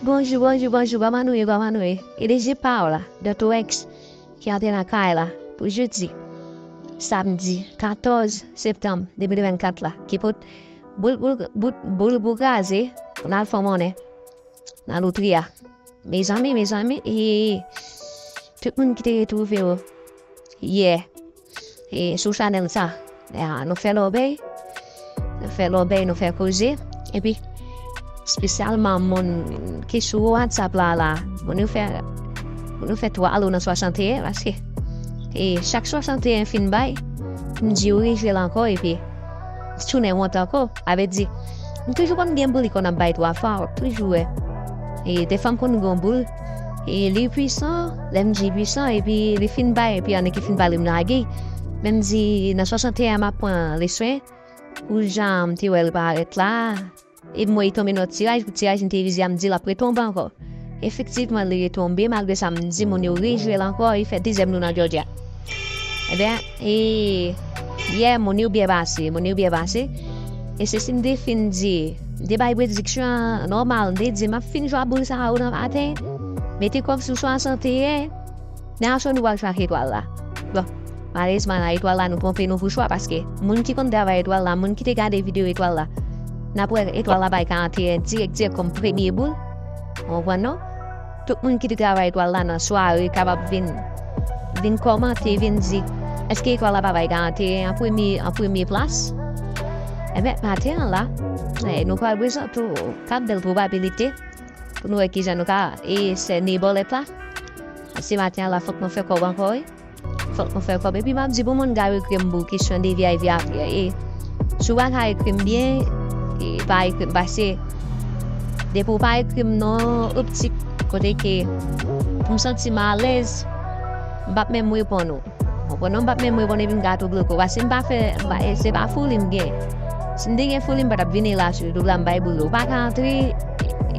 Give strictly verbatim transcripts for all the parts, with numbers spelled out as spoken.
Bonjou, bonjou, bonjou, kòman nou ye, kòman nou ye? E deje pa w la, Doctor X, ki antre nan kay la, pou jodi, samdi katòz septanm de mil vennkat la, ki pot boul, boul, boul, boul pou kraze, pou n al fè monnen nan lotri a. Mezanmi, mezanmi, e tout moun ki te retwouve yo yè, e sou chanèl sa, a, nou fè lòbèy, nou fè lòbèy, nou fè koze, epi espesyalman moun ki sou WhatsApp la, la, moun yo fè, moun yo fè twa lo nan swasanteyen, paske, e chak swasanteyen fin bay, m di yo rejwe l ankò, epi tounen wont ankò. Sa vle di, m toujou konn gen boul li konn ap bay twa fwa, w toujou wè. E defwa m konn gen yon boul, e li pwisan, lè m di pwisan, epi li fin bay, epi annik li fin pale m lage. Men m di, nan swasanteyen an, m ap pran leswen, pou jan m te wè l parèt la, e m wè li tonbe nan yon tiraj, pou tiraj m te vize a, m di l ap retonbe ankò. Efektivman, li retonbe, malgre sa, m di moun yo rejwe l ankò, li fè dezyèm lo nan Georgia. Ebyen, e, yè, moun yo byen pase, moun yo byen pase. E se si m te fin di, m te bay prediksyon an nòmal, m te di, m ap fin jwe boul sa yo nan maten, mete kòb sou swasanteyen, nan aswè nou pral chwazi etwal la. Bon, malerezman, nan etwal la, nou twonpe nou pou chwa, paske moun ki konn travay etwal la, moun ki te gade videyo etwal la, n ap wè etwal la bay karanteyen dirèk, dirèk kòm premye boul. Ou konprann, non? Tout moun ki te travay etwal la nan sware kapab vin, vin kòmante, vin di, èske etwal la pa bay karanteyen an premye, an premye plas? Ebyen, maten an la, e, nou pral prezante w kat bèl pwobabilite pou nou wè kijan nou ka, e, sène bòlèt la. Paske maten an la, fòk nou fè kòb ankò, wi. Fòk nou fè kòb. Epi m ap di pou moun k ap ekri m pou kesyon de V I V apre, e, si w pa ka ekri m byen, e, pa ekri m, paske depi w pa ekri m nan optik kote ke m santi m alèz, m p ap menm reponn ou. Ou konprann, non, m p ap menm reponn epi m ka tou bloke w. Paske m pa fè, m pa, e, se pa fouli m gen. Si m te gen fouli, m pa t ap vini la sou YouTube la, m bay boul yo. Ou pa ka antre,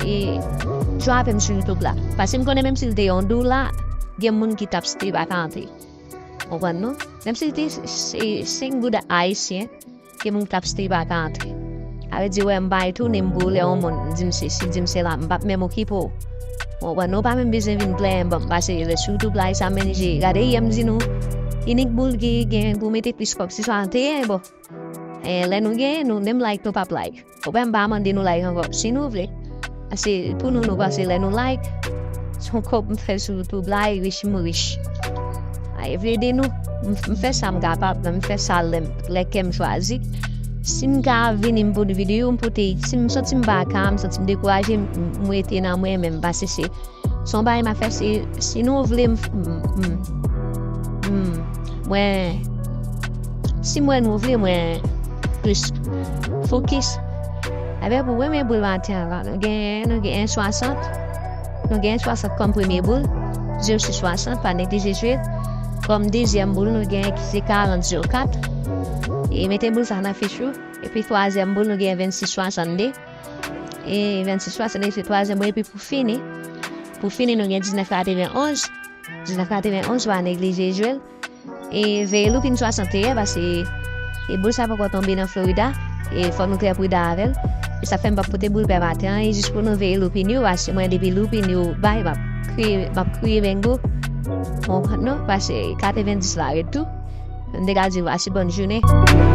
e, tchape m sou YouTube la. Paske m konnen menm si l te yon dola, gen moun ki t ap still pa ka antre. Ou konprann, non? Menm si l te se senk goud ayisyen, gen moun k ap still pa ka antre. Sa vle di, wè, m bay tounen m boule yon moun, di m sesi, di m sela, m p ap menm okipe w. Ou konprann, nou pa menm bezwen vin plenyen ban m, paske lè sou YouTube la, e sa menm je, gade yè m di nou, inik boul ki gen pou mete plis kòb, se swasanteyen, bon. E, lè nou genyen, nou menm like, nou p ap like. Ou wè, m pa mande nou like ankò, si nou vle. Paske pou nou, nou panse lè nou like, se yon kòb m fè sou YouTube la, e rich m rich. A, e vle ede nou. M, m fè sa m kapab, m fè sa lè m, lè kè m chwazi. Si m ka vini, m pote videyo, m pote, si m santi m pa ka, m santi m dekouraje, m, m rete nan mwen menm, paske se, se yon bagay m ap fè, se, si nou vle, m, m, m, m, mwen, si m wè nou vle, mwen plis fokis. Ebyen, pou premye boul maten an la, nou gen, nou gen en swasant. Nou gen en swasant kòm premye boul. Jwe sou swasant, pa neglije jwe. Kòm dezyèm boul, nou gen ki se karant zewo kat. E mete boul sa nan fich ou. Epi twazyèm boul, nou gen vennsis swasannde. E vennsis swasannde, se twazyèm boul. Epi pou fini, pou fini, nou gen diznèf katrevenonz. Diznèf katrevenonz, pa neglije jwe l. E veye loupin swasanteyen, paske, e, boul sa poko tonbe nan Florida. E fò nou trè pridan avè l. E sa fè m p ap pote boul pè maten an, e jis pou nou veye loupin yo, paske mwen depi loupin yo bay, m ap kriye, m ap kriye bengo. Ou konprann, non? Paske katrevendis la ret tou. M te ka di w pase bòn jounen.